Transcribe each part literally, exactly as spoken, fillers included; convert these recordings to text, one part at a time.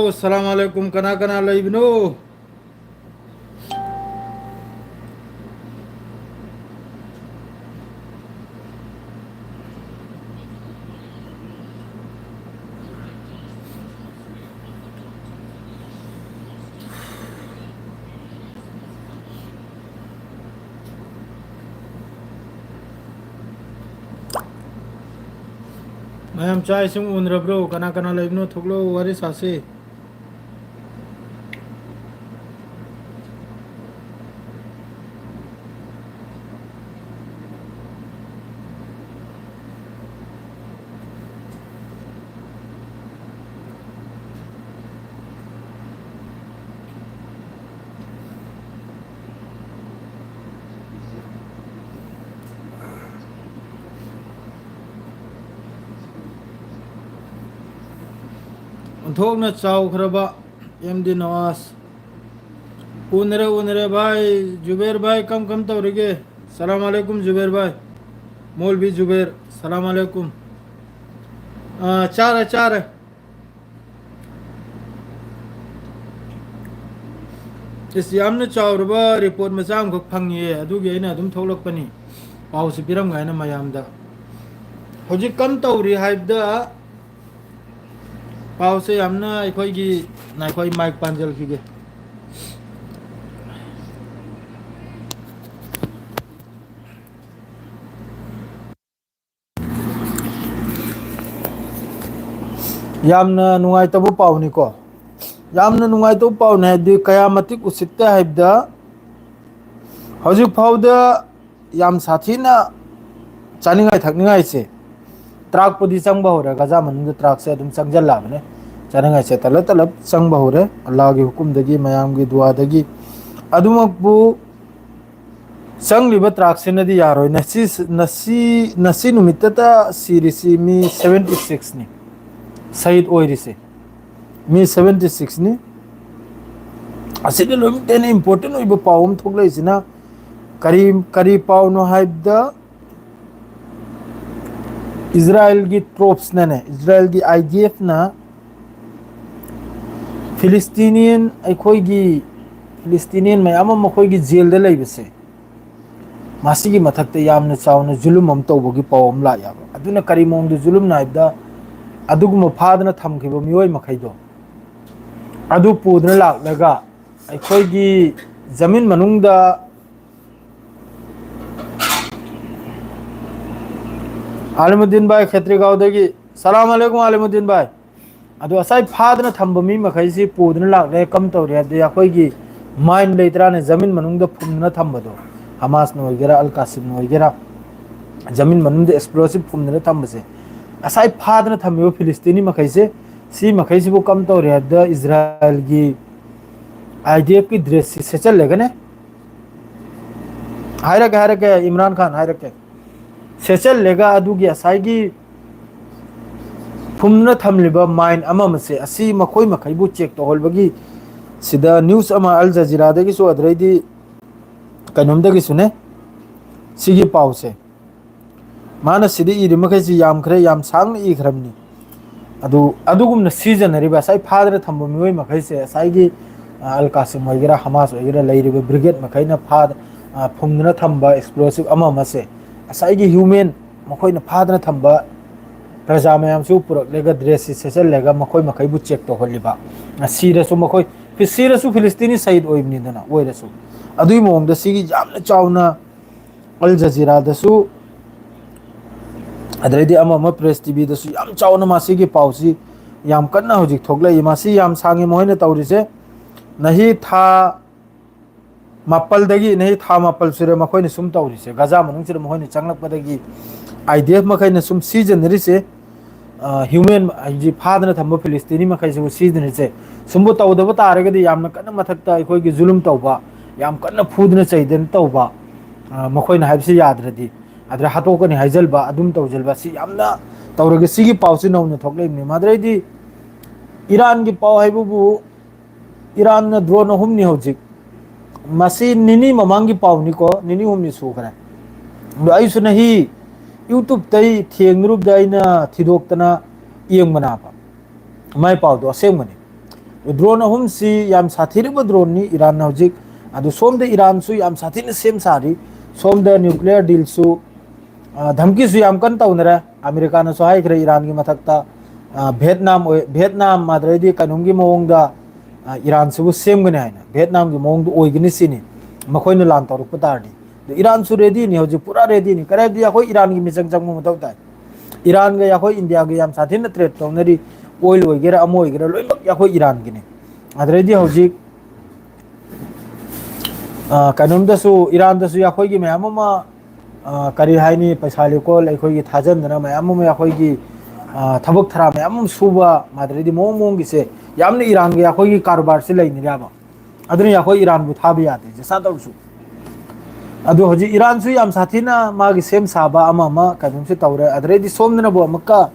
ꯑꯁꯂꯥꯝ ꯑꯂꯩꯀꯨꯝ, ꯀꯅꯥ ꯀꯅꯥ ꯂꯩꯕꯅꯣ? ꯃꯌꯥꯝ ꯆꯥꯛ ꯏꯁꯤꯡ ꯎꯅꯔꯕ꯭ꯔꯣ? ꯀꯅꯥ ꯀꯅꯥ ꯂꯩꯕꯅꯣ? ꯊꯣꯛꯂꯛꯑꯣ, ꯋꯥꯔꯤ ꯁꯥꯁꯤ꯫ ꯑꯣꯟꯊꯣꯛꯅ ꯆꯥꯎꯈ꯭ꯔꯕ ꯑꯦꯝ ꯗꯤ ꯅꯋꯥꯖ꯫ ꯎꯅꯔꯦ, ꯎꯅꯔꯦ ꯚꯥꯏ꯫ ꯖꯨꯕꯦꯔ ꯚꯥꯏ, ꯀꯝ ꯀꯝ ꯇꯧꯔꯤꯒꯦ? ꯁꯂꯥꯝ ꯑꯂꯩꯀꯨꯝ ꯖꯨꯕꯦꯔ ꯚꯥꯏ꯫ ꯃꯣꯜꯕꯤ ꯖꯨꯕꯦꯔ, ꯁꯂꯥꯝ ꯑꯂꯩꯀꯨꯝ꯫ ꯑꯥ, ꯆꯥꯔꯦ, ꯆꯥꯔꯦ꯫ ꯏꯁ, ꯌꯥꯝꯅ ꯆꯥꯎꯔꯕ ꯔꯤꯄꯣꯔꯠ ꯃꯆꯥ ꯑꯃꯈꯛ ꯐꯪꯉꯦ, ꯑꯗꯨꯒꯤ ꯑꯩꯅ ꯑꯗꯨꯝ ꯊꯣꯛꯂꯛꯄꯅꯤ, ꯄꯥꯎꯁꯤ ꯄꯤꯔꯝꯒꯦ ꯍꯥꯏꯅ ꯃꯌꯥꯝꯗ꯫ ꯍꯧꯖꯤꯛ ꯀꯝ ꯇꯧꯔꯤ ꯍꯥꯏꯕꯗ, ꯄꯥꯎꯁꯦ ꯌꯥꯝꯅ ꯑꯩꯈꯣꯏꯒꯤ, ꯉꯥꯏꯈꯣ, ꯑꯩ ꯃꯥꯏꯛ ꯄꯥꯟꯖꯜꯈꯤꯒꯦ꯫ ꯌꯥꯝꯅ ꯅꯨꯡꯉꯥꯏꯇꯕ ꯄꯥꯎꯅꯤꯀꯣ꯫ ꯌꯥꯝꯅ ꯅꯨꯡꯉꯥꯏꯇꯕ ꯄꯥꯎꯅꯤ ꯍꯥꯏꯗꯤ, ꯀꯌꯥ ꯃꯇꯤꯛ ꯎꯁꯤꯠꯇꯦ ꯍꯥꯏꯕꯗ, ꯍꯧꯖꯤꯛ ꯐꯥꯎꯗ ꯌꯥꯝ ꯁꯥꯊꯤꯅ ꯆꯥꯅꯤꯡꯉꯥꯏ ꯊꯛꯅꯤꯡꯉꯥꯏꯁꯦ, ꯇ꯭ꯔꯥꯛꯄꯨꯗꯤ ꯆꯪꯕ ꯍꯧꯔꯦ, ꯒꯖꯥ ꯃꯅꯨꯡꯗ ꯇ꯭ꯔꯥꯛꯁꯦ ꯑꯗꯨꯝ ꯆꯪꯁꯤꯜꯂꯛꯑꯕꯅꯦ꯫ ꯆꯥꯅꯤꯡꯉꯥꯏꯁꯦ ꯇꯂꯞ ꯇꯂꯞ ꯆꯪꯕ ꯍꯧꯔꯦ, ꯑꯜꯂꯥꯒꯤ ꯍꯨꯀꯨꯝꯗꯒꯤ, ꯃꯌꯥꯝꯒꯤ ꯗꯨꯋꯥꯗꯒꯤ꯫ ꯑꯗꯨꯃꯛꯄꯨ ꯆꯪꯂꯤꯕ ꯇ꯭ꯔꯥꯛꯁꯤꯅꯗꯤ ꯌꯥꯔꯣꯏ꯫ ꯉꯁꯤ, ꯉꯁꯤ, ꯉꯁꯤ ꯅꯨꯃꯤꯠꯇꯇ ꯁꯤꯔꯤꯁꯤ ꯃꯤ ꯁꯚꯦꯟꯇꯤ ꯁꯤꯛꯁꯅꯤ, ꯁꯍꯤꯗ ꯑꯣꯏꯔꯤꯁꯦ ꯃꯤ ꯁꯚꯦꯟꯇꯤ ꯁꯤꯛꯁꯅꯤ꯫ ꯑꯁꯤꯗ ꯂꯣꯏꯅꯃꯛꯇ ꯍꯦꯟꯅ ꯏꯝꯄꯣꯔꯇꯦꯟ ꯑꯣꯏꯕ ꯄꯥꯎ ꯑꯃ ꯊꯣꯛꯂꯛꯏꯁꯤꯅ ꯀꯔꯤ, ꯀꯔꯤ ꯄꯥꯎꯅꯣ ꯍꯥꯏꯕꯗ, ꯏꯖꯔꯥꯏꯜꯒꯤ ꯇ꯭ꯔꯣꯞꯁꯅꯅꯦ, ꯏꯖꯔꯥꯏꯜꯒꯤ ꯑꯥꯏ ꯗꯤ ꯑꯦꯐꯅ ꯐꯤꯂꯤꯁꯇꯤꯅꯤꯌꯟ, ꯑꯩꯈꯣꯏꯒꯤ ꯐꯤꯂꯤꯁꯇꯤꯅꯤꯌꯟ ꯃꯌꯥꯝ ꯑꯃ ꯃꯈꯣꯏꯒꯤ ꯖꯦꯜꯗ ꯂꯩꯕꯁꯦ, ꯃꯁꯤꯒꯤ ꯃꯊꯛꯇ ꯌꯥꯝꯅ ꯆꯥꯎꯅ ꯖꯨꯂꯨꯝ ꯑꯃ ꯇꯧꯕꯒꯤ ꯄꯥꯎ ꯑꯃ ꯂꯥꯛꯑꯦꯕ꯫ ꯑꯗꯨꯅ ꯀꯔꯤ ꯃꯑꯣꯡꯗ ꯖꯨꯂꯨꯝꯅꯣ ꯍꯥꯏꯕꯗ, ꯑꯗꯨꯒꯨꯝꯕ ꯐꯥꯗꯅ ꯊꯝꯈꯤꯕ ꯃꯤꯑꯣꯏ ꯃꯈꯩꯗꯣ, ꯑꯗꯨ ꯄꯨꯗꯨꯅ ꯂꯥꯛꯂꯒ ꯑꯩꯈꯣꯏꯒꯤ ꯖꯃꯤꯟ ꯃꯅꯨꯡꯗ ꯑꯥꯂꯤꯃꯨꯗꯤꯟ ꯚꯥꯏ ꯈꯦꯇ꯭ꯔꯤꯒꯥꯎꯗꯒꯤ꯫ ꯁꯂꯥꯝ ꯑꯂꯩꯀꯨꯝ ꯑꯥꯂꯤꯃꯨꯗꯤꯟ ꯚꯥꯏ꯫ ꯑꯗꯣ ꯉꯁꯥꯏ ꯐꯥꯗꯅ ꯊꯝꯕ ꯃꯤ ꯃꯈꯩꯁꯤ ꯄꯨꯗꯨꯅ ꯂꯥꯛꯂꯦ, ꯀꯝ ꯇꯧꯔꯦ ꯍꯥꯏꯕꯗꯤ ꯑꯩꯈꯣꯏꯒꯤ ꯃꯥꯏꯟ ꯂꯩꯇ꯭ꯔꯥꯅꯦ, ꯖꯃꯤꯟ ꯃꯅꯨꯡꯗ ꯐꯨꯝꯗꯨꯅ ꯊꯝꯕꯗꯣ, ꯍꯃꯥꯁꯅ ꯑꯣꯏꯒꯦꯔꯥ ꯑꯜ ꯀꯥꯁꯤꯝꯅ ꯑꯣꯏꯒꯦꯔꯥ, ꯖꯃꯤꯟ ꯃꯅꯨꯡꯗ ꯑꯦꯛꯁꯄ꯭ꯂꯣꯁꯤꯞ ꯐꯨꯝꯗꯨꯅ ꯊꯝꯕꯁꯦ, ꯉꯁꯥꯏ ꯐꯥꯗꯅ ꯊꯝꯃꯤꯕ ꯐꯤꯂꯤꯁꯇꯤꯅꯤ ꯃꯈꯩꯁꯦ, ꯁꯤ ꯃꯈꯩꯁꯤꯕꯨ ꯀꯝ ꯇꯧꯔꯦ ꯍꯥꯏꯕꯗ ꯏꯖꯔꯥꯏꯜꯒꯤ ꯑꯥꯏ ꯗꯤ ꯑꯦꯐꯀꯤ ꯗ꯭ꯔꯦꯁꯁꯤ ꯁꯦꯠꯆꯜꯂꯒꯅꯦ, ꯍꯥꯏꯔꯛꯀꯦ ꯍꯥꯏꯔꯛꯀꯦ ꯏꯝꯔꯥꯟ ꯈꯥꯟ, ꯍꯥꯏꯔꯛꯀꯦ꯫ ꯁꯦꯠꯆꯜꯂꯒ ꯑꯗꯨꯒꯤ ꯉꯁꯥꯏꯒꯤ ꯐꯨꯝꯗꯨꯅ ꯊꯝꯂꯤꯕ ꯃꯥꯏꯟ ꯑꯃ ꯑꯃꯁꯦ, ꯑꯁꯤ ꯃꯈꯣꯏ ꯃꯈꯩꯕꯨ ꯆꯦꯛ ꯇꯧꯍꯜꯕꯒꯤ ꯁꯤꯗ ꯅ꯭ꯌꯨꯁ ꯑꯃ ꯑꯜ ꯖꯖꯤꯔꯥꯗꯒꯤꯁꯨ, ꯑꯗꯨꯗꯩꯗꯤ ꯀꯩꯅꯣꯝꯗꯒꯤꯁꯨꯅꯦ ꯁꯤꯒꯤ ꯄꯥꯎꯁꯦ꯫ ꯃꯥꯅ ꯁꯤꯗ ꯏꯔꯤ ꯃꯈꯩꯁꯤ ꯌꯥꯝꯈ꯭ꯔꯦ, ꯌꯥꯝ ꯁꯥꯡꯅ ꯏꯈ꯭ꯔꯕꯅꯤ꯫ ꯑꯗꯨ ꯑꯗꯨꯒꯨꯝꯅ ꯁꯤꯖꯤꯟꯅꯔꯤꯕ ꯉꯁꯥꯏ ꯐꯥꯗꯅ ꯊꯝꯕ ꯃꯤꯑꯣꯏ ꯃꯈꯩꯁꯦ, ꯉꯁꯥꯏꯒꯤ, ꯑ, ꯑꯜ ꯀꯥꯁꯤꯝ ꯑꯣꯏꯒꯦꯔꯥ, ꯍꯃꯥꯁ ꯑꯣꯏꯒꯦꯔꯥ, ꯂꯩꯔꯤꯕ ꯕ꯭ꯔꯤꯒꯦꯗ ꯃꯈꯩꯅ ꯐꯥꯗ-, ꯑ, ꯐꯨꯝꯗꯨꯅ ꯊꯝꯕ ꯑꯦꯛꯁꯄ꯭ꯂꯣꯁꯤꯞ ꯑꯃ ꯑꯃꯁꯦ, ꯉꯁꯥꯏꯒꯤ ꯍ꯭ꯌꯨꯃꯦꯟ ꯃꯈꯣꯏꯅ ꯐꯥꯗꯅ ꯊꯝꯕ ꯄ꯭ꯔꯖꯥ ꯃꯌꯥꯝꯁꯨ ꯄꯨꯔꯛꯂꯒ ꯗ꯭ꯔꯦꯁꯁꯤ ꯁꯦꯠꯆꯜꯂꯒ ꯃꯈꯣꯏ ꯃꯈꯩꯕꯨ ꯆꯦꯛ ꯇꯧꯍꯜꯂꯤꯕ, ꯑ, ꯁꯤꯔꯁꯨ ꯃꯈꯣꯏ ꯐꯤ-, ꯁꯤꯔꯁꯨ ꯐꯤꯂꯤꯁꯇꯤꯅꯤ ꯁꯍꯤꯗ ꯑꯣꯏꯕꯅꯤꯗꯅ, ꯑꯣꯏꯔꯁꯨ꯫ ꯑꯗꯨꯒꯤ ꯃꯑꯣꯡꯗ ꯁꯤꯒꯤ ꯌꯥꯝꯅ ꯆꯥꯎꯅ ꯑꯜ ꯖꯖꯤꯔꯥꯗꯁꯨ, ꯑꯗꯩꯗꯤ ꯑꯃ ꯑꯃ ꯄ꯭ꯔꯦꯁ ꯇꯤ ꯚꯤꯗꯁꯨ ꯌꯥꯝ ꯆꯥꯎꯅ ꯃꯁꯤꯒꯤ ꯄꯥꯎꯁꯤ ꯌꯥꯝ ꯀꯟꯅ ꯍꯧꯖꯤꯛ ꯊꯣꯛꯂꯛꯏ꯫ ꯃꯁꯤ ꯌꯥꯝ ꯁꯥꯡꯉꯤ ꯃꯈꯣꯏꯅ ꯇꯧꯔꯤꯁꯦ꯫ ꯅꯍꯤ ꯊꯥ ꯃꯥꯄꯜꯗꯒꯤ, ꯅꯍꯤ ꯊꯥ ꯃꯥꯄꯜ ꯁꯨꯔꯦ ꯃꯈꯣꯏꯅ ꯁꯨꯝ ꯇꯧꯔꯤꯁꯦ꯫ ꯒꯖꯥ ꯃꯅꯨꯡꯁꯤꯗ ꯃꯈꯣꯏꯅ ꯆꯪꯂꯛꯄꯗꯒꯤ ꯑꯥꯏ ꯗꯤ ꯑꯦꯐ ꯃꯈꯩꯅ ꯁꯨꯝ ꯁꯤꯖꯤꯟꯅꯔꯤꯁꯦ, ꯑ, ꯍ꯭ꯌꯨꯃꯦꯟ, ꯍꯥꯏꯗꯤ ꯐꯥꯗꯅ ꯊꯝꯕ ꯐꯤꯂꯤꯁꯇꯤꯅꯤ ꯃꯈꯩꯁꯤꯕꯨ ꯁꯤꯖꯤꯟꯅꯔꯤꯁꯦ꯫ ꯁꯨꯝꯕꯨ ꯇꯧꯗꯕ ꯇꯥꯔꯒꯗꯤ ꯌꯥꯝꯅ ꯀꯟꯅ ꯃꯊꯛꯇ ꯑꯩꯈꯣꯏꯒꯤ ꯖꯨꯂꯨꯝ ꯇꯧꯕ, ꯌꯥꯝ ꯀꯟꯅ ꯐꯨꯗꯅ ꯆꯩꯗꯅ ꯇꯧꯕ, ꯑ, ꯃꯈꯣꯏꯅ ꯍꯥꯏꯕꯁꯤ ꯌꯥꯗ꯭ꯔꯗꯤ, ꯑꯗꯨꯗ ꯍꯥꯠꯇꯣꯛꯀꯅꯤ ꯍꯥꯏꯖꯜꯕ, ꯑꯗꯨꯝ ꯇꯧꯖꯜꯕ, ꯁꯤ ꯌꯥꯝꯅ ꯇꯧꯔꯒ ꯁꯤꯒꯤ ꯄꯥꯎꯁꯤ ꯅꯧꯅ ꯊꯣꯛꯂꯛꯏꯕꯅꯤ꯫ ꯃꯗꯨꯗꯩꯗꯤ ꯏꯔꯥꯟꯒꯤ ꯄꯥꯎ ꯍꯥꯏꯕꯕꯨ ꯏꯔꯥꯟꯅ ꯗ꯭ꯔꯣꯟ ꯑꯍꯨꯝꯅꯤ ꯍꯧꯖꯤꯛ꯫ ꯃꯁꯤ ꯅꯤꯅꯤ ꯃꯃꯥꯡꯒꯤ ꯄꯥꯎꯅꯤꯀꯣ, ꯅꯤꯅꯤ ꯍꯨꯝꯅꯤ ꯁꯨꯈ꯭ꯔꯦ꯫ ꯑꯗꯣ ꯑꯩꯁꯨ ꯅꯍꯤ YouTube-ꯇꯩ ꯊꯦꯡꯅꯔꯨꯕꯗ ꯑꯩꯅ ꯊꯤꯗꯣꯛꯇꯅ ꯌꯦꯡꯕꯅꯦꯕ꯫ ꯃꯥꯏ ꯄꯥꯎꯗꯣ ꯑꯁꯦꯡꯕꯅꯤ꯫ ꯗ꯭ꯔꯣꯟ ꯑꯍꯨꯝꯁꯤ ꯌꯥꯝ ꯁꯥꯊꯤꯔꯕ ꯗ꯭ꯔꯣꯟꯅꯤ ꯏꯔꯥꯟꯅ ꯍꯧꯖꯤꯛ꯫ ꯑꯗꯨ ꯁꯣꯝꯗ ꯏꯔꯥꯟꯁꯨ ꯌꯥꯝ ꯁꯥꯊꯤꯅ ꯁꯦꯝ ꯁꯥꯔꯤ꯫ ꯁꯣꯝꯗ ꯅ꯭ꯌꯨꯀ꯭ꯂꯤꯌꯔ ꯗꯤꯜꯁꯨ, ꯑ, ꯙꯝꯀꯤꯁꯨ ꯌꯥꯝ ꯀꯟꯅ ꯇꯧꯅꯔꯦ꯫ ꯑꯃꯦꯔꯤꯀꯥꯅꯁꯨ ꯍꯥꯏꯈ꯭ꯔꯦ ꯏꯔꯥꯟꯒꯤ ꯃꯊꯛꯇ, ꯑ, ꯚꯦꯠꯅꯥꯝ ꯑꯣꯏ-, ꯚꯦꯠꯅꯥꯝ ꯑꯗꯩꯗꯤ ꯀꯩꯅꯣꯝꯒꯤ ꯃꯑꯣꯡꯗ, ꯑ, ꯏꯔꯥꯟꯁꯤꯕꯨ ꯁꯦꯝꯒꯅꯤ ꯍꯥꯏꯅ, ꯚꯦꯠꯅꯥꯝꯒꯤ ꯃꯑꯣꯡꯗ ꯑꯣꯏꯒꯅꯤ ꯁꯤꯅꯤ ꯃꯈꯣꯏꯅ ꯂꯥꯟ ꯇꯧꯔꯛꯄ ꯇꯥꯔꯗꯤ꯫ ꯑꯗꯣ ꯏꯔꯥꯟꯁꯨ ꯔꯦꯗꯤꯅꯤ ꯍꯧꯖꯤꯛ, ꯄꯨꯔꯥ ꯔꯦꯗꯤꯅꯤ꯫ ꯀꯔꯤ ꯍꯥꯏꯕꯗꯤ ꯑꯩꯈꯣꯏ ꯏꯔꯥꯟꯒꯤ ꯃꯤꯆꯪ ꯆꯪꯕ ꯃꯊꯧ ꯇꯥꯏ꯫ ꯏꯔꯥꯟꯒ ꯑꯩꯈꯣꯏ ꯏꯟꯗꯤꯌꯥꯒ ꯌꯥꯝ ꯁꯥꯊꯤꯅ ꯇ꯭ꯔꯦꯠ ꯇꯧꯅꯔꯤ꯫ ꯑꯣꯏꯜ ꯑꯣꯏꯒꯦꯔꯥ ꯑꯃ ꯑꯣꯏꯒꯦꯔꯥ ꯂꯣꯏꯅꯃꯛ ꯑꯩꯈꯣꯏ ꯏꯔꯥꯟꯒꯤꯅꯤ꯫ ꯑꯗꯨꯗꯩꯗꯤ ꯍꯧꯖꯤꯛ, ꯑ, ꯀꯩꯅꯣꯝꯗꯁꯨ, ꯏꯔꯥꯟꯗꯁꯨ ꯑꯩꯈꯣꯏꯒꯤ ꯃꯌꯥꯝ ꯑꯃ, ꯑ, ꯀꯔꯤ ꯍꯥꯏꯅꯤ, ꯄꯩꯁꯥ ꯂꯤꯀꯣꯜ ꯑꯩꯈꯣꯏꯒꯤ ꯊꯥꯖꯟꯗꯅ ꯃꯌꯥꯝ ꯑꯃ ꯑꯩꯈꯣꯏꯒꯤ, ꯑ, ꯊꯕꯛ ꯊꯔꯥ ꯃꯌꯥꯝ ꯑꯃ ꯁꯨꯕ, ꯑꯗꯨꯗꯩꯗꯤ ꯃꯑꯣꯡ ꯃꯑꯣꯡꯒꯤꯁꯦ ꯌꯥꯝꯅ ꯏꯔꯥꯟꯒꯤ ꯑꯩꯈꯣꯏꯒꯤ ꯀꯔꯕꯥꯔꯁꯦ ꯂꯩꯅꯔꯤꯕ꯫ ꯑꯗꯨꯅ ꯑꯩꯈꯣꯏ ꯏꯔꯥꯟꯕꯨ ꯊꯥꯕ ꯌꯥꯗꯦ, ꯖꯁꯥ ꯇꯧꯔꯁꯨ꯫ ꯑꯗꯨ ꯍꯧꯖꯤꯛ ꯏꯔꯥꯟꯁꯨ ꯌꯥꯝ ꯁꯥꯊꯤꯅ ꯃꯥꯒꯤ ꯁꯦꯝ ꯁꯥꯕ ꯑꯃ ꯑꯃ ꯀꯩꯅꯣꯝꯁꯨ ꯇꯧꯔꯦ꯫ ꯑꯗꯨꯗꯩꯗꯤ ꯁꯣꯝꯗꯅꯕꯨ ꯑꯃꯨꯛꯀ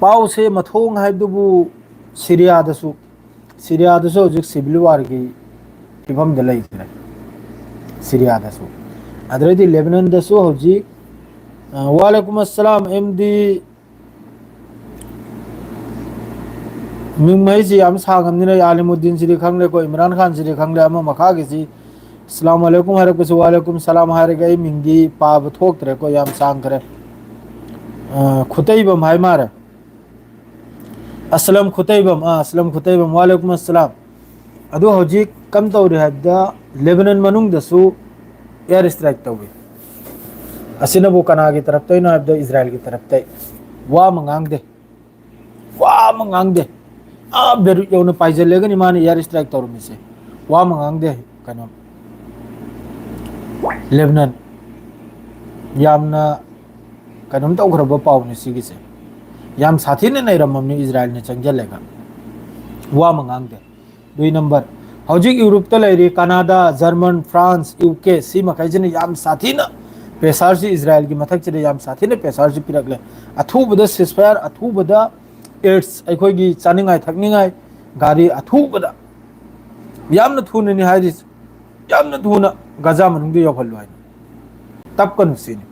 ꯄꯥꯎꯁꯦ ꯃꯊꯣꯡ ꯍꯥꯏꯕꯗꯨꯕꯨ ꯁꯤꯔꯤꯌꯥꯗꯁꯨ, ꯁꯤꯔꯤꯌꯥꯗꯁꯨ ꯍꯧꯖꯤꯛ ꯁꯤꯚꯤꯜ ꯋꯥꯔꯒꯤ ꯐꯤꯕꯝꯗ ꯂꯩꯈ꯭ꯔꯦ꯫ ꯁꯤꯔꯤꯌꯥꯗꯁꯨ꯫ ꯑꯗꯨꯗꯩꯗꯤ ꯂꯦꯕꯅꯟꯗꯁꯨ ꯍꯧꯖꯤꯛ, ꯑ, ꯋꯥꯂꯦꯀꯨꯝ ꯑꯁꯂꯥꯝ ꯑꯦꯝ ꯗꯤ꯫ ꯃꯤꯡ ꯃꯍꯩꯁꯤ ꯌꯥꯝ ꯁꯥꯡꯉꯕꯅꯤꯅ ꯑꯥꯂꯤꯃꯨꯗꯤꯟꯁꯤꯗꯤ ꯈꯪꯂꯦꯀꯣ, ꯏꯝꯔꯥꯟ ꯈꯥꯟꯁꯤꯗꯤ ꯈꯪꯂꯦ, ꯑꯃ ꯃꯈꯥꯒꯤꯁꯤ ꯑꯁꯂꯥꯝ ꯑꯂꯩꯀꯨꯝ ꯍꯥꯏꯔꯛꯄꯁꯤ ꯋꯥꯂꯦꯀꯨꯝ ꯁꯂꯥꯝ ꯍꯥꯏꯔꯒ ꯑꯩ ꯃꯤꯡꯗꯤ ꯄꯥꯕ ꯊꯣꯛꯇ꯭ꯔꯦꯀꯣ, ꯌꯥꯝ ꯁꯥꯡꯈ꯭ꯔꯦ꯫ ꯑ, ꯈꯨꯇꯩꯕꯝ ꯍꯥꯏ ꯃꯥꯔꯦ꯫ ꯑꯁꯂꯝ ꯈꯨꯇꯩꯕꯝ, ꯑ, ꯑꯁꯂꯝ ꯈꯨꯇꯩꯕꯝ, ꯋꯥꯂꯦꯀꯨꯝ ꯑꯁꯂꯥꯝ꯫ ꯑꯗꯨ ꯍꯧꯖꯤꯛ ꯀꯝ ꯇꯧꯔꯤ ꯍꯥꯏꯕꯗ ꯂꯦꯕꯅꯟ ꯃꯅꯨꯡꯗꯁꯨ ꯑꯦꯌꯔ ꯁ꯭ꯇ꯭ꯔꯥꯏꯛ ꯇꯧꯏ꯫ ꯑꯁꯤꯅꯕꯨ ꯀꯅꯥꯒꯤ ꯇꯔꯞꯇꯩꯅꯣ ꯍꯥꯏꯕꯗ ꯏꯖꯔꯥꯏꯜꯒꯤ ꯇꯔꯞꯇꯩ꯫ ꯋꯥ ꯑꯃ ꯉꯥꯡꯗꯦ꯫ ꯋꯥ ꯑꯃ ꯉꯥꯡꯗꯦ꯫ ꯑꯥ ꯕꯦꯔꯨꯠ ꯌꯧꯅ ꯄꯥꯏꯖꯜꯂꯒꯅꯤ ꯃꯥꯅ ꯑꯦꯌꯔ ꯁ꯭ꯇ꯭ꯔꯥꯏꯛ ꯇꯧꯔꯝꯃꯤꯁꯦ꯫ ꯋꯥ ꯑꯃ ꯉꯥꯡꯗꯦ꯫ ꯀꯩꯅꯣ, ꯂꯦꯕꯅꯟ ꯌꯥꯝꯅ ꯀꯩꯅꯣꯝ ꯇꯧꯈ꯭ꯔꯕ ꯄꯥꯎꯅꯤ ꯁꯤꯒꯤꯁꯦ꯫ ꯌꯥꯝ ꯁꯥꯊꯤꯅ ꯅꯩꯔꯝꯃꯕꯅꯤ ꯏꯖꯔꯥꯏꯜꯅ ꯆꯪꯁꯤꯜꯂꯒ꯫ ꯋꯥ ꯑꯃ ꯉꯥꯡꯗꯦ꯫ ꯗꯨꯏ ꯅꯝꯕꯔ, ꯍꯧꯖꯤꯛ ꯌꯨꯔꯣꯞꯇ ꯂꯩꯔꯤ ꯀꯅꯥꯗꯥ, ꯖꯔꯃꯟ, ꯐ꯭ꯔꯥꯟꯁ, ꯌꯨ ꯀꯦ, ꯁꯤ ꯃꯈꯩꯁꯤꯅ ꯌꯥꯝ ꯁꯥꯊꯤꯅ ꯄ꯭ꯔꯦꯁꯔꯁꯤ ꯏꯖꯔꯥꯏꯜꯒꯤ ꯃꯊꯛꯁꯤꯗ ꯌꯥꯝ ꯁꯥꯊꯤꯅ ꯄ꯭ꯔꯦꯁꯔꯁꯤ ꯄꯤꯔꯛꯂꯦ꯫ ꯑꯊꯨꯕꯗ ꯁꯤꯁꯐꯥꯌꯔ, ꯑꯊꯨꯕꯗ ꯑꯦꯗꯁ, ꯑꯩꯈꯣꯏꯒꯤ ꯆꯥꯅꯤꯡꯉꯥꯏ ꯊꯛꯅꯤꯡꯉꯥꯏ ꯒꯥꯔꯤ ꯑꯊꯨꯕꯗ, ꯌꯥꯝꯅ ꯊꯨꯅꯅꯤ ꯍꯥꯏꯔꯤꯁꯦ, ꯌꯥꯝꯅ ꯊꯨꯅ ꯒꯖꯥ ꯃꯅꯨꯡꯗ ꯌꯧꯍꯜꯂꯨ ꯍꯥꯏꯅ꯫ ꯇꯞꯀꯅꯨ ꯁꯤꯅꯤ꯫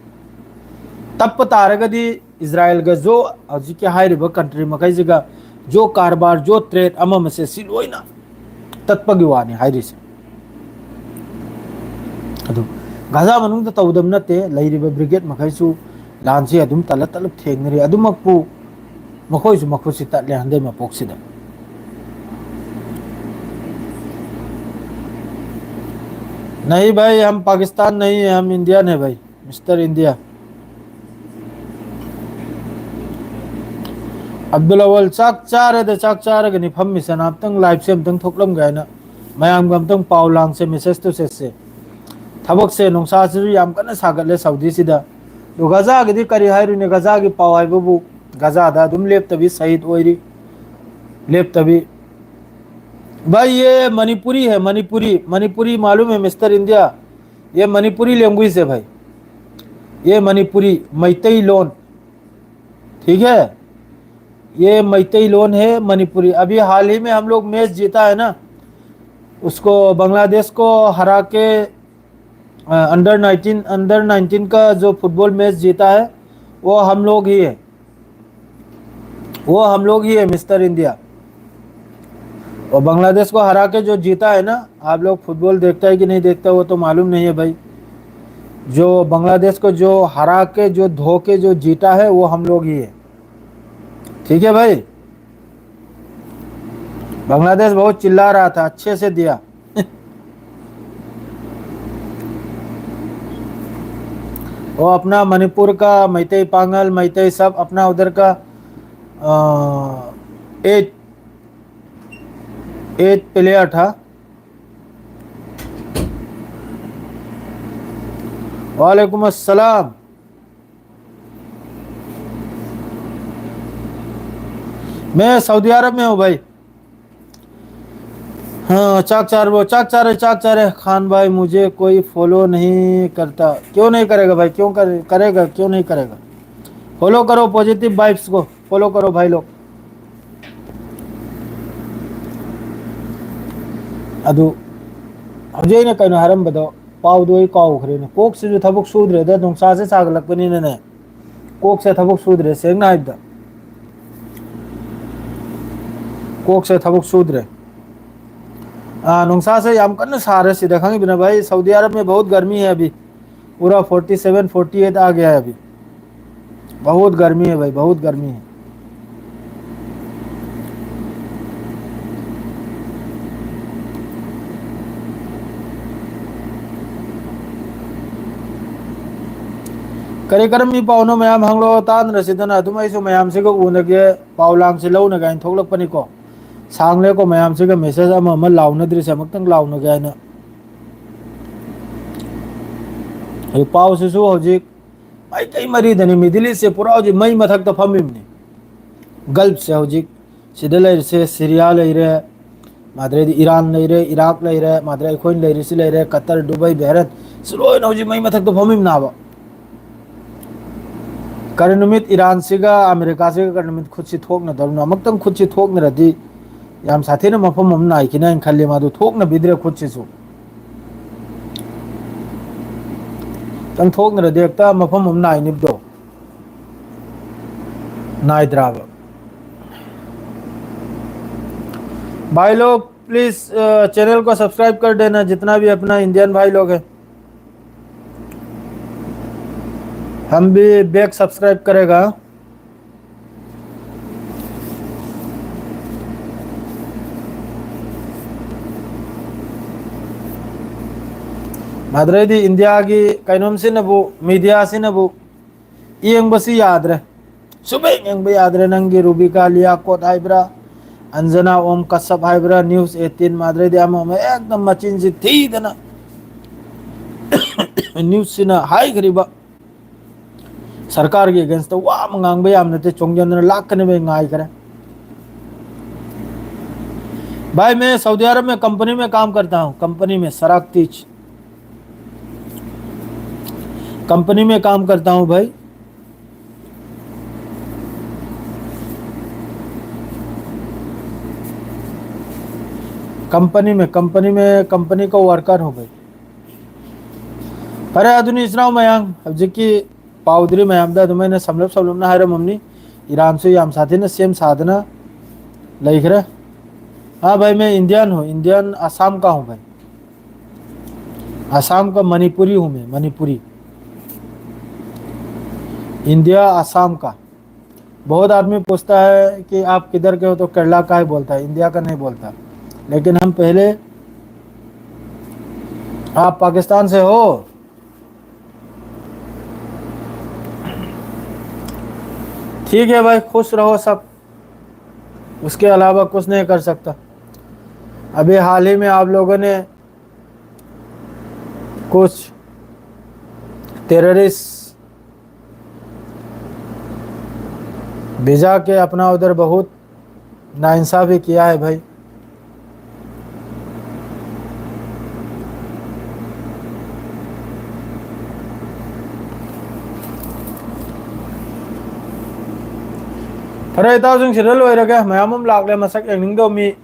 ꯇꯞꯄ ꯇꯥꯔꯒꯗꯤ ꯏꯖꯔꯥꯏꯜꯒꯁꯨ ꯍꯧꯖꯤꯛꯀꯤ ꯍꯥꯏꯔꯤꯕ ꯀꯟꯇ꯭ꯔꯤ ꯃꯈꯩꯁꯤꯒ ꯖꯣ ꯀꯔꯕꯥꯔ, ꯖꯣ ꯇ꯭ꯔꯦꯗ ꯑꯃ ꯑꯃꯁꯦ ꯁꯤ ꯂꯣꯏꯅ ꯇꯠꯄꯒꯤ ꯋꯥꯅꯤ ꯍꯥꯏꯔꯤꯁꯦ꯫ ꯑꯗꯨ ꯒꯥꯖꯥ ꯃꯅꯨꯡꯗ ꯇꯧꯗꯕ ꯅꯠꯇꯦ, ꯂꯩꯔꯤꯕ ꯕ꯭ꯔꯤꯒꯦꯗ ꯃꯈꯩꯁꯨ ꯂꯥꯟꯁꯤ ꯑꯗꯨꯝ ꯇꯂꯞ ꯇꯂꯞ ꯊꯦꯡꯅꯔꯤ꯫ ꯑꯗꯨꯃꯛꯄꯨ ꯃꯈꯣꯏꯁꯨ ꯃꯈꯨꯠꯁꯤ ꯇꯠꯂꯦ ꯍꯟꯗꯛ ꯃꯄꯣꯛꯁꯤꯗ꯫ नहीं भाई, हम पाकिस्तान नहीं है, हम इंडियन है भाई, मिस्टर इंडिया। ꯑꯕꯗꯨꯜ ꯑꯋꯜ, ꯆꯥꯛ ꯆꯥꯔꯦꯗ, ꯆꯥꯛ ꯆꯥꯔꯒꯅꯤ ꯐꯝꯃꯤꯁꯦ꯫ ꯉꯥꯏꯍꯥꯛꯇꯪ ꯂꯥꯏꯐꯁꯦ ꯑꯝꯇꯪ ꯊꯣꯛꯂꯝꯒꯦ ꯍꯥꯏꯅ ꯃꯌꯥꯝꯒ ꯑꯝꯇꯪ ꯄꯥꯎ ꯂꯥꯡꯁꯦ, ꯃꯦꯁꯦꯖ ꯇꯨ ꯁꯦꯠꯁꯦ꯫ ꯊꯕꯛꯁꯦ, ꯅꯨꯡꯁꯥꯁꯤꯁꯨ ꯌꯥꯝ ꯀꯟꯅ ꯁꯥꯒꯠꯂꯦ ꯁꯥꯎꯗꯤꯁꯤꯗ꯫ ꯑꯗꯣ ꯒꯖꯥꯒꯤꯗꯤ ꯀꯔꯤ ꯍꯥꯏꯔꯨꯅꯤ? ꯒꯖꯥꯒꯤ ꯄꯥꯎ ꯍꯥꯏꯕꯕꯨ ꯒꯖꯥꯗ ꯑꯗꯨꯝ ꯂꯦꯞꯇꯕꯤ ꯁꯍꯤꯗ ꯑꯣꯏꯔꯤ, ꯂꯦꯞꯇꯕꯤ꯫ भाई, ये मणिपुरी है, मणिपुरी, मणिपुरी मालूम है, मिस्टर इंडिया? ये मणिपुरी लैंग्वेज है भाई, ये मणिपुरी, मैतेई लोन, ठीक है? ये मैतेई लोन है, मणिपुरी। अभी हाल ही में हम लोग मैच जीता है ना, उसको, बांग्लादेश को हरा के, अंडर नाइनटीन, अंडर नाइनटीन का जो फुटबॉल मैच जीता है, वो हम लोग ही है, वो हम लोग ही है, मिस्टर इंडिया। और बांग्लादेश को हरा के जो जीता है ना, आप लोग फुटबॉल देखता है कि नहीं देखता, वो तो मालूम नहीं है भाई। जो बांग्लादेश को जो हरा के, जो धो के जो जीता है, वो हम लोग ही है। ठीक है भाई, बांग्लादेश बहुत चिल्ला रहा था, अच्छे से दिया। वो अपना मणिपुर का मैतेई पांगल, मैतेई सब अपना उधर का एट एट प्लेयर था। वालेकुम अस्सलाम। मैं सऊदी अरब में हूँ भाई। हाँ, चाक चार वो, चाक चार है, चाक चार है। खान भाई, मुझे कोई फॉलो नहीं करता। क्यों नहीं करेगा भाई? क्यों कर, करेगा, क्यों नहीं करेगा? फॉलो करो पॉजिटिव वाइब्स को, फॉलो करो भाई लोग। ꯑꯗꯨ ꯍꯧꯖꯤꯛ ꯑꯩꯅ ꯀꯩꯅꯣ ꯍꯥꯏꯔꯝꯕꯗꯣ, ꯄꯥꯎꯗꯣ ꯑꯩ ꯀꯥꯎꯈ꯭ꯔꯦꯅꯦ꯫ ꯀꯣꯛꯁꯤꯁꯨ ꯊꯕꯛ ꯁꯨꯗ꯭ꯔꯦꯗ, ꯅꯨꯡꯁꯥꯁꯦ ꯁꯥꯒꯠꯂꯛꯄꯅꯤꯅꯅꯦ꯫ ꯀꯣꯛꯁꯦ ꯊꯕꯛ ꯁꯨꯗ꯭ꯔꯦ, ꯁꯦꯡꯅ ꯍꯥꯏꯕꯗ꯫ ꯀꯣꯛꯁꯦ ꯊꯕꯛ ꯁꯨꯗ꯭ꯔꯦ꯫ ꯑꯥ, ꯅꯨꯡꯁꯥꯁꯦ ꯌꯥꯝ ꯀꯟꯅ ꯁꯥꯔꯦ ꯁꯤꯗ, ꯈꯪꯉꯤꯕꯅ ꯚꯥꯏ, ꯁꯥꯎꯗꯤ ꯑꯔꯕ ꯃꯦ ꯕꯍꯨꯠ ꯒꯔꯃꯤ ꯍꯦ ꯑꯚꯤ꯫ ꯄꯨꯔꯥ ꯐꯣꯔꯇꯤ ꯁꯦꯚꯦꯟ, ꯐꯣꯔꯇꯤ ꯑꯩꯠ ꯑꯥ ꯒꯌꯥ ꯍꯦ ꯑꯚꯤ꯫ ꯕꯍꯨꯠ ꯒꯔꯃꯤ ꯍꯦ ꯚꯥꯏ, ꯕꯍꯨꯠ ꯒꯔꯃꯤ ꯍꯦ꯫ ꯀꯔꯤ ꯀꯔꯝꯕ ꯄꯥꯎꯅꯣ ꯃꯌꯥꯝ ꯍꯪꯂꯣ, ꯇꯥꯟꯅꯔꯁꯤꯗꯅ꯫ ꯑꯗꯨꯝ ꯑꯩꯁꯨ ꯃꯌꯥꯝꯁꯤꯒ ꯎꯅꯒꯦ, ꯄꯥꯎ ꯂꯥꯡꯁꯤ ꯂꯧꯅꯒꯦ ꯍꯥꯏꯅ ꯊꯣꯛꯂꯛꯄꯅꯤꯀꯣ꯫ ꯁꯥꯡꯂꯦꯀꯣ, ꯃꯌꯥꯝꯁꯤꯒ ꯃꯦꯁꯦꯖ ꯑꯃ ꯑꯃ ꯂꯥꯎꯅꯗ꯭ꯔꯤꯁꯦ, ꯑꯃꯨꯛꯇꯪ ꯂꯥꯎꯅꯒꯦ ꯍꯥꯏꯅ꯫ ꯑꯗꯨ ꯄꯥꯎꯁꯤꯁꯨ ꯍꯧꯖꯤꯛ ꯃꯥꯏꯀꯩ ꯃꯔꯤꯗꯅꯤ, ꯃꯤꯗꯜ ꯏꯁꯁꯦ ꯄꯨꯔꯥ ꯍꯧꯖꯤꯛ ꯃꯩ ꯃꯊꯛꯇ ꯐꯝꯃꯤꯕꯅꯤ꯫ ꯒꯜꯐꯁꯦ ꯍꯧꯖꯤꯛ ꯁꯤꯗ ꯂꯩꯔꯤꯁꯦ, ꯁꯤꯔꯤꯌꯥ ꯂꯩꯔꯦ, ꯃꯥꯗ꯭ꯔꯩꯗꯤ ꯏꯔꯥꯟ ꯂꯩꯔꯦ, ꯏꯔꯥꯛ ꯂꯩꯔꯦ, ꯃꯥꯗ꯭ꯔꯩ ꯑꯩꯈꯣꯏꯅ ꯂꯩꯔꯤꯁꯤ ꯂꯩꯔꯦ, ꯀꯇꯔ, ꯗꯨꯕꯥꯏ, ꯕꯦꯍꯔꯦꯟ, ꯁꯤ ꯂꯣꯏꯅ ꯍꯧꯖꯤꯛ ꯃꯩ ꯃꯊꯛꯇ ꯐꯝꯃꯤꯕꯅꯥꯕ꯫ ꯀꯔꯤ ꯅꯨꯃꯤꯠ ꯏꯔꯥꯟꯁꯤꯒ ꯑꯃꯦꯔꯤꯀꯥꯁꯤꯒ ꯀꯔꯤ ꯅꯨꯃꯤꯠ ꯈꯨꯠꯁꯤ ꯊꯣꯛꯅꯗꯧꯔꯤꯅꯣ? ꯑꯃꯨꯛꯇꯪ ꯈꯨꯠꯁꯤ ꯊꯣꯛꯅꯔꯗꯤ ꯌꯥꯝ ꯁꯥꯊꯤꯅ ꯃꯐꯝ ꯑꯃ ꯅꯥꯏꯈꯤꯅꯤ ꯍꯥꯏꯅ ꯈꯜꯂꯤ꯫ ꯃꯥꯗꯨ ꯊꯣꯛꯅꯕꯤꯗ꯭ꯔꯦ ꯈꯨꯠꯁꯤꯁꯨ꯫ ꯈꯤꯇꯪ ꯊꯣꯛꯅꯔꯗꯤ ꯍꯦꯛꯇ ꯃꯐꯝ ꯑꯃ ꯅꯥꯏꯅꯤꯕꯗꯣ꯫ ꯅꯥꯏꯗ꯭ꯔꯥꯕ? भाई लोग, प्लीज, अ, चैनल को सब्सक्राइब कर देना, जितना भी अपना इंडियन भाई लोग हैं। हम भी बैक सब्सक्राइब करेगा। ꯃꯗꯨꯗꯩꯗꯤ ꯏꯟꯗꯤꯌꯥꯒꯤ ꯀꯩꯅꯣꯝꯁꯤꯅꯕꯨ, ꯃꯤꯗꯤꯌꯥꯁꯤꯅꯕꯨ ꯌꯦꯡꯕꯁꯤ ꯌꯥꯗ꯭ꯔꯦ꯫ ꯁꯨꯛꯌꯦꯡ ꯌꯦꯡꯕ ꯌꯥꯗ꯭ꯔꯦ꯫ ꯅꯪꯒꯤ ꯔꯨꯕꯤꯀꯥ ꯂꯤꯌꯥꯀꯣꯠ ꯍꯥꯏꯕ꯭ꯔꯥ, ꯑꯟꯖꯅꯥ ꯑꯣꯝ ꯀꯁꯞ ꯍꯥꯏꯕ꯭ꯔꯥ, ꯅ꯭ꯌꯨꯁ ꯑꯩꯠꯇꯤꯟ, ꯃꯗꯨꯗꯩꯗꯤ ꯑꯃ ꯑꯃ ꯑꯦꯛꯗꯝ ꯃꯆꯤꯟꯁꯤ ꯊꯤꯗꯅ ꯅ꯭ꯌꯨꯁꯁꯤꯅ ꯍꯥꯏꯈ꯭ꯔꯤꯕ ꯁꯔꯀꯥꯔꯒꯤ ꯑꯦꯒꯦꯟꯁꯇ ꯋꯥ ꯑꯃ ꯉꯥꯡꯕ ꯌꯥꯕ ꯅꯠꯇꯦ, ꯆꯣꯡꯁꯤꯟꯗꯅ ꯂꯥꯛꯀꯅꯦꯕ ꯑꯩ ꯉꯥꯏꯈ꯭ꯔꯦ꯫ भाई, मैं सऊदी अरब में कंपनी में काम करता हूँ, कंपनी में सराक तीज कंपनी में काम करता हूँ भाई। कंपनी में, कंपनी में, कंपनी का वर्कर हूँ भाई। ꯐꯔꯦ, ꯑꯗꯨꯅꯤ ꯏꯆꯤꯟ ꯏꯅꯥꯎ ꯃꯌꯥꯝ, ꯍꯧꯖꯤꯛꯀꯤ ꯄꯥꯎꯗꯨꯗꯤ ꯃꯌꯥꯝꯗ ꯑꯗꯨꯃꯥꯏꯅ ꯁꯝꯂꯞ ꯁꯝꯂꯞꯅ ꯍꯥꯏꯔꯝꯃꯝꯅꯤ꯫ ꯏꯔꯥꯟꯁꯨ ꯌꯥꯝ ꯁꯥꯊꯤꯅ ꯁꯦꯝ ꯁꯥꯗꯅ ꯂꯩꯈ꯭ꯔꯦ. हाँ भाई, मैं इंडियन हूँ, इंडियन, आसाम का हूँ भाई. आसाम का मणिपुरी हूँ मैं, मणिपुरी. इंडिया, आसाम का. बहुत आदमी पूछता है कि आप किधर के हो, तो केरला का ही बोलता है, इंडिया का नहीं बोलता. लेकिन हम पहले, आप पाकिस्तान से हो? ठीक है भाई, खुश रहो सब, उसके अलावा कुछ नहीं कर सकता. अभी हाल ही में आप लोगों ने कुछ टेररिस्ट वीजा के अपना उधर बहुत नाइंसाफी किया है भाई. ꯐꯔꯦ, ꯏꯇꯥꯎꯁꯤꯡ, ꯁꯤꯗ ꯂꯣꯏꯔꯒꯦ. ꯃꯌꯥꯝ ꯑꯃ ꯂꯥꯛꯂꯦ, ꯃꯁꯛ ꯌꯦꯡꯅꯤꯡꯗꯕ ꯃꯤ,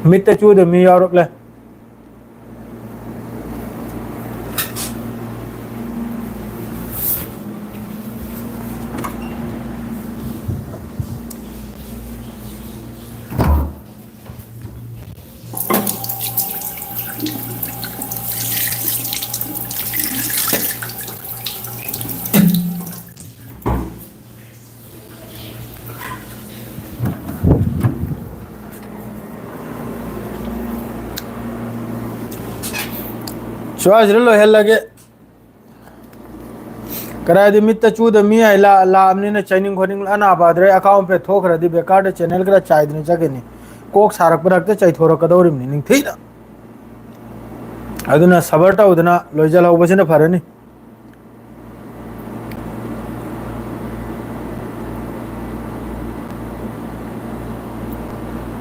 ꯃꯤꯠꯇ ꯆꯨꯗꯕ ꯃꯤ ꯌꯥꯎꯔꯛꯂꯦ. ꯁ꯭ꯋꯥꯏꯁꯤꯗ ꯂꯣꯏꯍꯜꯂꯒꯦ. ꯀꯗꯥꯏꯗ ꯃꯤꯠꯇ ꯆꯨꯗ ꯃꯤ ꯍꯥꯏ ꯂꯥ-, ꯂꯥꯛꯑꯕꯅꯤꯅ ꯆꯩꯅꯤꯡ ꯈꯣꯠꯅꯤꯡ ꯑꯅꯥ ꯄꯥꯗ꯭ꯔꯦ. ꯑꯦꯀꯥꯎꯟ ꯄꯦ ꯊꯣꯛꯈ꯭ꯔꯗꯤ ꯕꯦꯀꯥꯔꯗ ꯆꯦꯅꯦꯜ ꯈꯔ ꯆꯥꯏꯗꯅ ꯆꯠꯀꯅꯤ. ꯀꯣꯛ ꯁꯥꯔꯛꯄꯗ ꯍꯦꯛꯇ ꯆꯩꯊꯣꯔꯛꯀꯗꯧꯔꯤꯕꯅꯤ ꯅꯤꯡꯊꯤꯅ. ꯑꯗꯨꯅ ꯁꯕꯔ ꯇꯧꯗꯅ ꯂꯣꯏꯁꯤꯜꯍꯧꯕꯁꯤꯅ ꯐꯔꯅꯤ.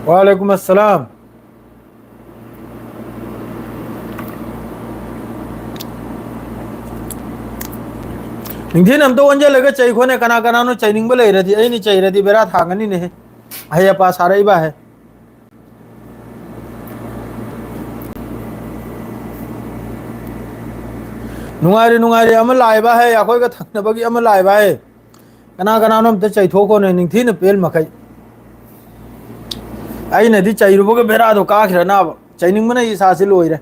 ꯋꯥꯂꯩꯀꯨꯝ ꯑꯁꯂꯥꯝ. ꯅꯤꯡꯊꯤꯅ ꯑꯝꯇ ꯑꯣꯟꯁꯤꯜꯂꯒ ꯆꯩꯈꯣꯅꯦ, ꯀꯅꯥ ꯀꯅꯥꯅꯣ ꯆꯩꯅꯤꯡꯕ ꯂꯩꯔꯗꯤ. ꯑꯩꯅ ꯆꯩꯔꯗꯤ ꯕꯦꯔꯥ ꯊꯥꯡꯒꯅꯤꯅꯦꯍꯦ, ꯑꯍꯩ ꯑꯄꯥ ꯁꯥꯔꯛꯏꯕ ꯍꯦ. ꯅꯨꯡꯉꯥꯏꯔꯤ, ꯅꯨꯡꯉꯥꯏꯔꯤ, ꯑꯃ ꯂꯥꯛꯑꯦꯕ ꯍꯦ, ꯑꯩꯈꯣꯏꯒ ꯊꯪꯅꯕꯒꯤ ꯑꯃ ꯂꯥꯛꯑꯦꯕ ꯍꯦ. ꯀꯅꯥ ꯀꯅꯥꯅꯣ ꯑꯝꯇ ꯆꯩꯊꯣꯛꯈꯣꯅꯦ, ꯅꯤꯡꯊꯤꯅ ꯄꯦꯜ ꯃꯈꯩ. ꯑꯩꯅꯗꯤ ꯆꯩꯔꯨꯕꯒ ꯕꯦꯔꯥꯗꯣ ꯀꯥꯈ꯭ꯔꯅꯥꯕ꯫ ꯆꯩꯅꯤꯡꯕꯅ ꯏꯁꯥꯁꯦ ꯂꯣꯏꯔꯦ꯫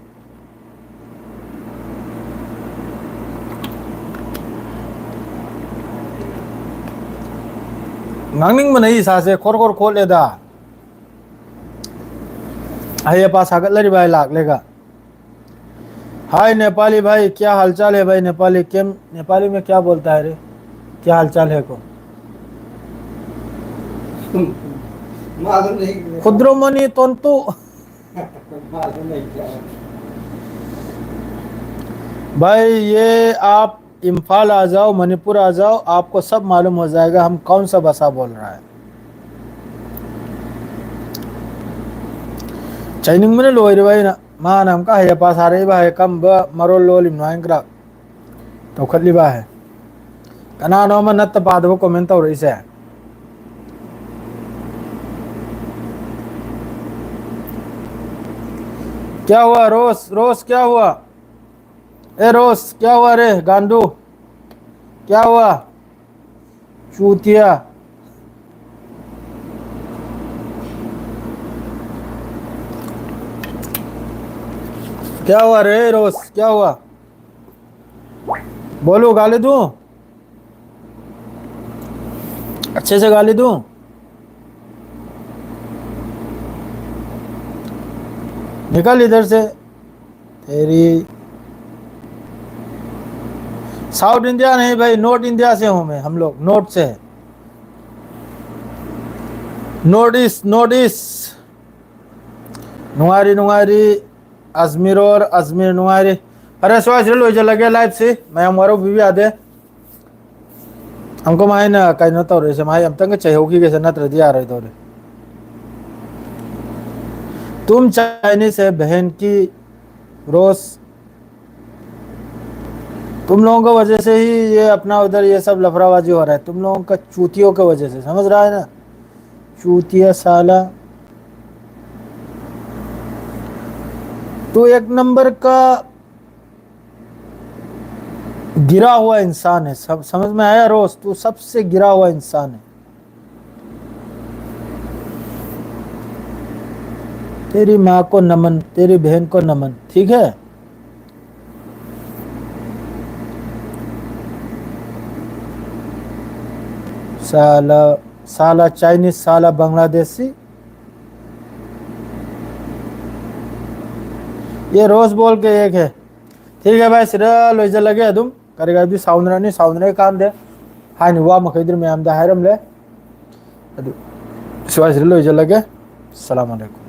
ꯉꯥꯡꯅꯤꯡꯕꯅ ꯏꯁꯥꯁꯦ ꯈꯣꯔ ꯈꯣꯔ ꯈꯣꯠꯂꯦꯗ꯫ ꯑꯍꯩ ꯑꯄꯥ ꯁꯥꯒꯠꯂꯔꯤꯕ ꯍꯥꯏ ꯂꯥꯛꯂꯦꯒ꯫ हाय नेपाली भाई, क्या हालचाल है भाई? नेपाली के, नेपाली में क्या बोलता है रे? क्या हालचाल है को? मालूम नहीं। खुद्रमणि तंतु। मालूम नहीं क्या है। भाई, ये आप इम्फाल आ जाओ, मणिपुर आ जाओ, आपको सब मालूम हो जाएगा हम कौन सा भाषा बोल रहा है। ꯆꯩꯅꯤꯡꯕꯅ ꯂꯣꯏꯔꯦꯕ ꯑꯩꯅ꯫ ꯃꯥꯅ ꯑꯃꯨꯛꯀ ꯍꯩ ꯑꯄꯥ ꯁꯥꯔꯛꯏꯕ ꯍꯩ ꯀꯝꯕ ꯃꯔꯣꯜ ꯂꯣꯜꯂꯤꯕꯅꯣ ꯍꯥꯏꯅ ꯈꯔ ꯇꯧꯈꯠꯂꯤꯕ ꯍꯩ꯫ ꯀꯅꯥꯅꯣ ꯑꯃ ꯅꯠꯇ ꯄꯥꯗꯕ comment ꯇꯧꯔꯛꯏꯁꯦ? क्या हुआ रोज, रोज क्या हुआ? ए रोज, क्या हुआ रे गांडू? क्या हुआ? चूतिया। क्या हुआ रे रोज, क्या हुआ? बोलो, गाली दूं? अच्छे से गाली दूं? निकल इधर से। तेरी। साउथ इंडिया नहीं भाई, नॉर्थ इंडिया से हूं मैं, हम लोग नॉर्थ से हैं। North east, north east. नुंगारी, नुंगारी। अजमेर और अजमेर नुंगारी। अरे, स्वाइस लो, चला गया लाइव से। मैं हमारा भी आ दे। हमको माय ना, कहीं ना तो रे से, माय हम तंग चाहिए होगी, कैसे ना तरह दिया रहे तो रे। तुम चाइनीज है बहन की रोज। तुम लोगों की वजह से ही ये अपना उधर ये सब लफड़ाबाजी हो रहा है, तुम लोगों का चूतियों की वजह से, समझ रहा है ना? चूतिया साला, तू एक नंबर का गिरा हुआ इंसान है। सब समझ में आया रोज, तू सबसे गिरा हुआ इंसान है। तेरी माँ को नमन, तेरी बहन को नमन, ठीक है? साला, साला चाइनीज, साला बांग्लादेशी। ये रोज बोल के एक है। ठीक है भाई, ꯁꯤꯗ ꯂꯣꯏꯁꯤꯜꯂꯒꯦ꯫ ꯑꯗꯨꯝ ꯀꯔꯤ ꯀꯔꯤꯗꯤ ꯁꯥꯎꯅꯔꯅꯤ, ꯁꯥꯎꯅꯔꯒ ꯀꯥꯟꯗꯦ꯫ ꯍꯥꯏꯅꯤ ꯋꯥ ꯃꯈꯩꯗꯤ ꯃꯌꯥꯝꯗ ꯍꯥꯏꯔꯝꯂꯦ꯫ ꯑꯗꯨ ꯁ꯭ꯋꯥꯏꯁꯤꯗ ꯂꯣꯏꯁꯤꯜꯂꯒꯦ꯫ ꯑꯁꯂꯥꯃꯨ ꯑꯂꯥꯏꯀꯨꯝ꯫